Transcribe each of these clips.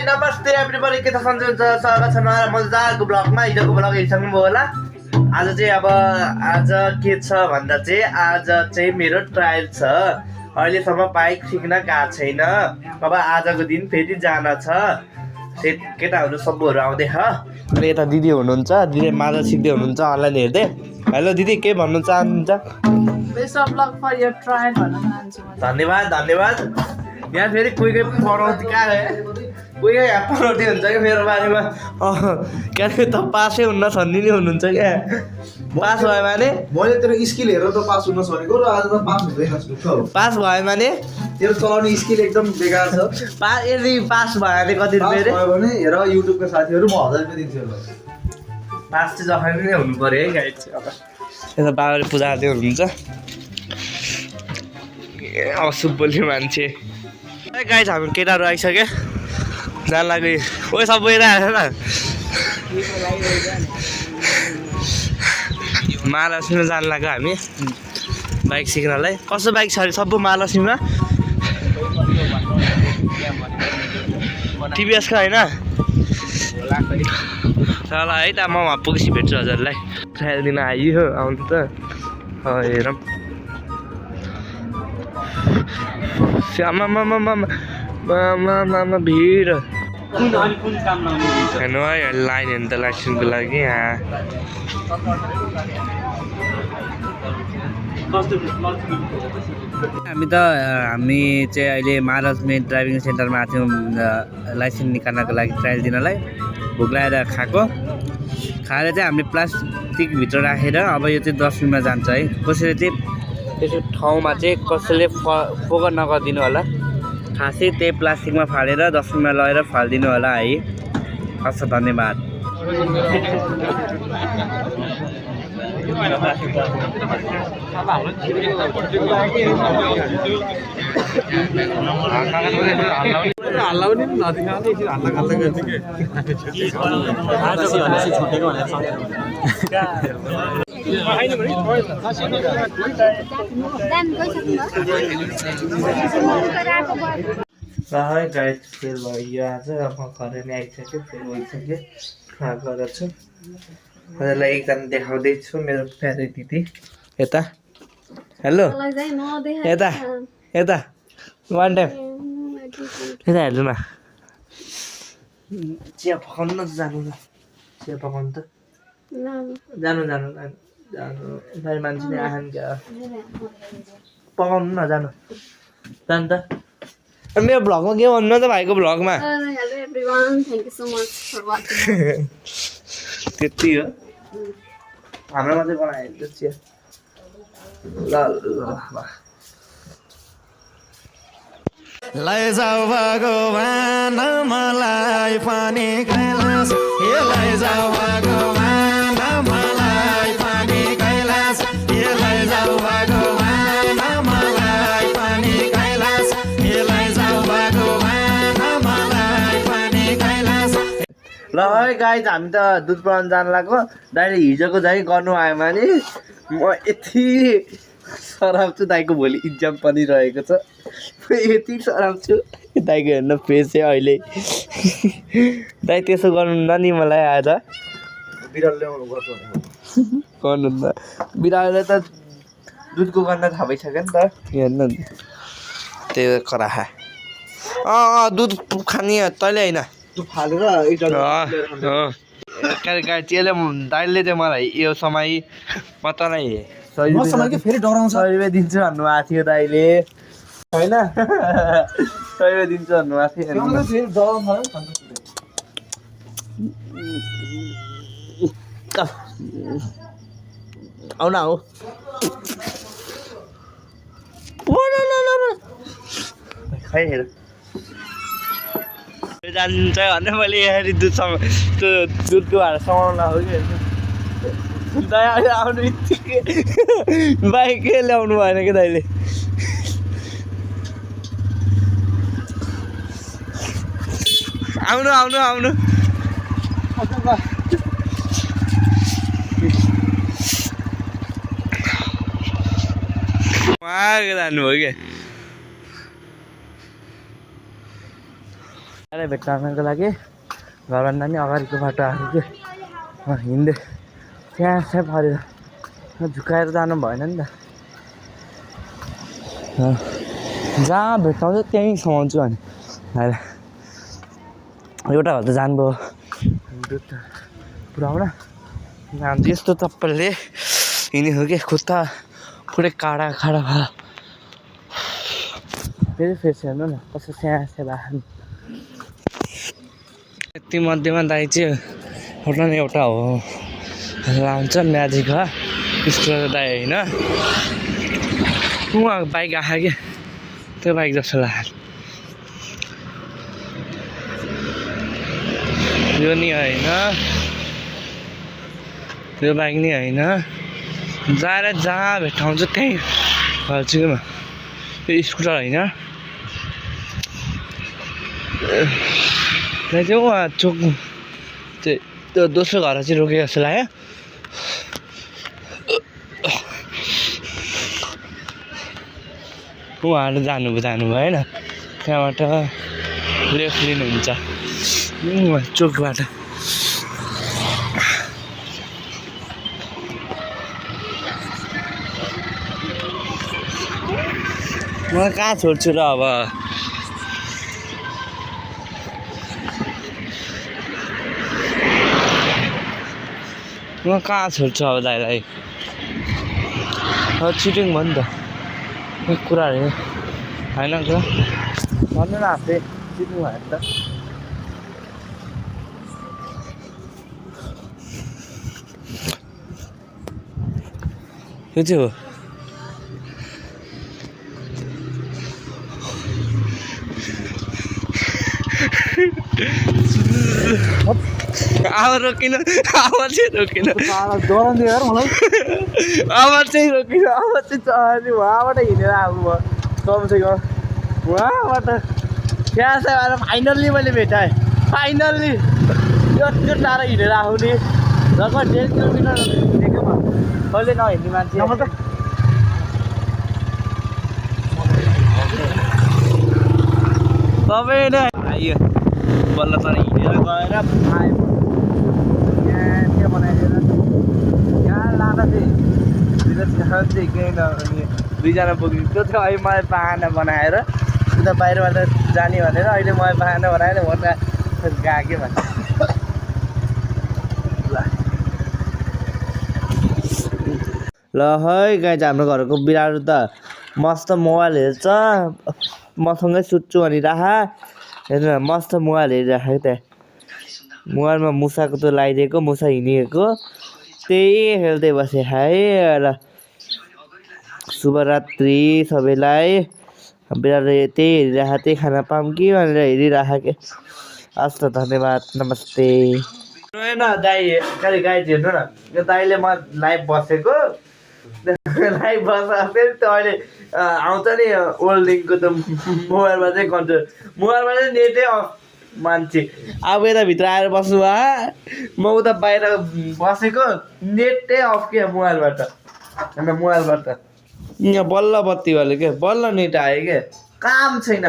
नमस्ते एभ्रीबडी के त सन्चै हुन्छ स्वागत छ नयाँ मजाको ब्लगमा हिजोको ब्लग हेरिसक्नुभयो होला आज चाहिँ आज के छ भन्दा चाहिँ आज चाहिँ मेरो ट्रायल छ अहिलेसम्म बाइक सिक्न गएको छैन अब आजको दिन फेरि जान छ केटाहरू सबैहरू आउँदैछ अनि यता दिदी हुनुहुन्छ दिदी माजा सिक्दै हुनुहुन्छ अनलाइन हेर्दै हेलो दिदी के भन्नु चाहनुहुन्छ धन्यवाद धन्यवाद यहाँ फेरि कोही पढाउँथ्यो कहाँ कोही यहाँ पढाउँथ्यो हुन्छ क्या मेरो बारेमा क्या त पासै हुन्न छन्दिने हुनुहुन्छ क्या पास भयो भने मैले तेरो स्किल हेरेर त पास हुन सकेको र आज त पास हुँदैन पास भयो भने तेरो चलाउने स्किल एकदम बेकार छ यदि पास भयो भने कति रुपियाँ रे भने हेर युट्युबका साथीहरू म 1000 रुपियाँ दिन्छु ल पास चाहिँ जसरी नै हुनु पर्यो है गाइड चाहिँ अब यता बाबाले पूजा गर्दै हुनुहुन्छ अशुभ बोल्ने मान्छे गाइड हामी केटाहरू आइसक्यो जान लाग्यो ओ सबै आएन महालक्ष्मीमा जान लाग्यो हामी बाइक सिक्नलाई कस्तो बाइक छ अरे सबै महालक्ष्मीमा टिभीएसको होइन चल है त म वहाँ पुगेपछि भेट्छु हजुरलाई ट्रायल दिन आइयो आउनु त हेरौँ भिड हेर्नु है लाइन हेर्नु त लाइसेन्सको लागि यहाँ हामी चाहिँ अहिले महालक्ष्मी ड्राइभिङ सेन्टरमा आएको थियौँ लाइसेन्स निकाल्नको लागि ट्रायल दिनलाई भोक लागेर खाएर चाहिँ हामीले प्लास्टिकभित्र राखेर अब यो चाहिँ डस्टबिनमा जान्छ है कसैले चाहिँ त्यसो ठाउँमा चाहिँ कसैले फोकट नगरिदिनु होला खासै त्यही प्लास्टिकमा फालेर डस्टबिनमा लगेर फालिदिनु होला है हस् धन्यवाद गाइड फेल भयो आज म घर नै आइसक्यो फेल भइसक्यो गरेर छु हजुरलाई एकजना देखाउँदैछु मेरो प्यारे दिदी यता हेलो यता यता वान टाइम यता हेर्नु न चिया पकाउनु न जानु न चिया पकाउनु त जानु जानु जानु दाइ मान्छे नै आएन क्या पकाउनु न जानु जानु त मेरो भ्लगमा के भन्नु त भाइको भ्लगमा त्यति हो हाम्रो मात्रै बनायो चिया ल लैजाऊ भगवान मलाई पनि कैलाश हे लैजाऊ भगवान मलाई पनि कैलाश हे लैजाऊ भगवान मलाई पनि कैलाश हे लैजाऊ भगवान मलाई पनि कैलाश ल है गाइज हामी त दुध बनाउनु जान लाग्यो दाइले हिजोको चाहिँ गर्नु आयो भने म यति सराब छु दाइको भोलि इक्जाम पनि रहेको छ यति सराब छु दाइको हेर्नु फेस चाहिँ अहिले दाइ त्यसो गर्नु न नि मलाई आज बिराल ल्याउनु गर्नु न बिरालोले त दुधको गर्न थाहा भइसक्यो नि त हेर्नु नि त्यो खराहा दुध खाने तैँले होइन फालेर त्यसले दाइले चाहिँ मलाई यो समय म तँलाई फेरि डराउँछ 100 रुपियाँ दिन्छु भन्नुभएको थियो दाइले होइन 100 रुपियाँ दिन्छु भन्नुभएको थियो आउन हो खै हेर जान्छ भने मैले यहाँ दुधको भाडा समाउन हो कि दाइ आउनु बित्तिकै बाइकै ल्याउनु भएन कि दाइले आउनु आउनु आउनु उहाँ जानुभयो क्या भेट्नको लागि घरभन्दा नि अगाडिको बाटो आएको कि हिँड्दै त्यहाँ चाहिँ परेर झुकाएर जानु भएन नि त जहाँ भेट्टाउँछ त्यहीँ समाउँछु अनि एउटा घर त जानुभयो दुध पुऱ्याउन यस्तो चप्पलले हिँडेको के खुट्टा पुरै काडा खाडा भयो फेरि फेस हेर्नु न कस्तो स्याहाँ भएको यति मध्येमा दाइ चाहिँ एउटा न एउटा हो लाउँछ म्याजिक हो स्कुल दाइ होइन उहाँ बाइक आएको क्या त्यो बाइक जस्तो लाग्यो यो नि होइन त्यो बाइक नि होइन जाएर जहाँ भेट्टाउँछ त्यहीँ हाल्छु कि म त्यो स्कुटर होइन चाहिँ उहाँ चोक चाहिँ त्यो दोस्रो घर चाहिँ रोकेको जस्तो लाग्यो उहाँहरू जानुभयो होइन त्यहाँबाट लेफ्ट लिनुहुन्छ चोकबाट म कहाँ छोड्छु र अब म कहाँ छोड्छु अब दाइलाई चिटिङ भयो नि त कुराहरू होइन कुरा भन्नु न आफै चिटिङ भयो नि त यो चाहिँ हो आवाज रोकिन आवाज चाहिँ रोकिन आवाज चाहिँ रोकिन आवाज चाहिँ चल्यो उहाँबाट हिँडेर आउनुभयो कमसेकम उहाँबाट त्यहाँ चाहिँ फाइनल्ली मैले भेटाएँ फाइनल्ली यत्रो टाढो हिँडेर आउने लगभग 1.5 किलोमिटर हिँडेको कहिले नहिँड्ने मान्छे तपाईँ नै आइयो बल्ल तर हिँडेर गएर आयो यहाँ के बनाइदिएर यहाँ लाँदा चाहिँ चाहिँ केही नहुने दुईजना पुग्ने त्यो चाहिँ अहिले मैले बाहना बनाएर उता बाहिरबाट जाने भनेर अहिले मैले बाहना बनाएर म त गएँ भने ल है गाई चाहिँ हाम्रो घरको बिरालो त मस्त मोबाइल हेर्छ मसँगै सुत्छु भनिराख हेर्नु न मस्त मोबाइल हेरिराखेको त्यहाँ मोबाइलमा मुसाको त लगाइदिएको मुसा हिँडिएको त्यही खेल्दै बसेँ है र शुभरात्रि सबैलाई बिरालो त्यही हेरिराख त्यही खाना पाऊँ कि भनेर हेरिराख के हस् त धन्यवाद नमस्ते होइन दाइ खालि गाई हेर्नु न यो दाइले म लाइभ बसेको लाइभ बस्दा फेरि त अहिले आउँछ नि ओल्ड लिङ्कको त मोबाइलमा चाहिँ कन्ट्रोल मोबाइलमा चाहिँ नेटै अफ मान्छे अब यताभित्र आएर बस्नु म उता बाहिर बसेको नेटै अफ क्या मोबाइलबाट अन्त मोबाइलबाट यहाँ बल्ल बत्ती भयो क्या बल्ल नेट आयो क्या काम छैन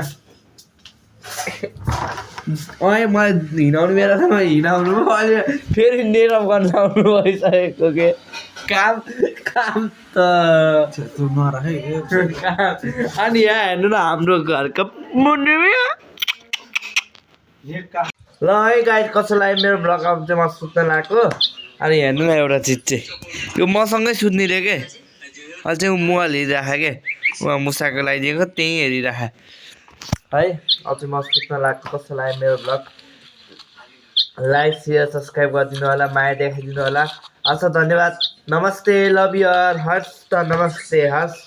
अहिले मलाई हिँडाउनु बेला त हिँडाउनु अहिले फेरि नेट अफ गर्न आउनु भइसकेको के काम काम त अनि यहाँ हेर्नु न हाम्रो घरको मुनि ल है गाई कसैलाई मेरो ब्लग आउँछ म सुत्न लागेको अनि हेर्नु न एउटा चिज चाहिँ यो मसँगै सुत्ने रे के अहिले चाहिँ मोबाइल हेरिराख के उहाँ मुसाको लगाइदिएको त्यहीँ हेरिराख है अझै म सुत्न लागेको कसैलाई मेरो ब्लग लाइक सेयर सब्सक्राइब गरिदिनु होला माया देखाइदिनु होला हस् धन्यवाद नमस्ते लभ यु हस् त नमस्ते हस्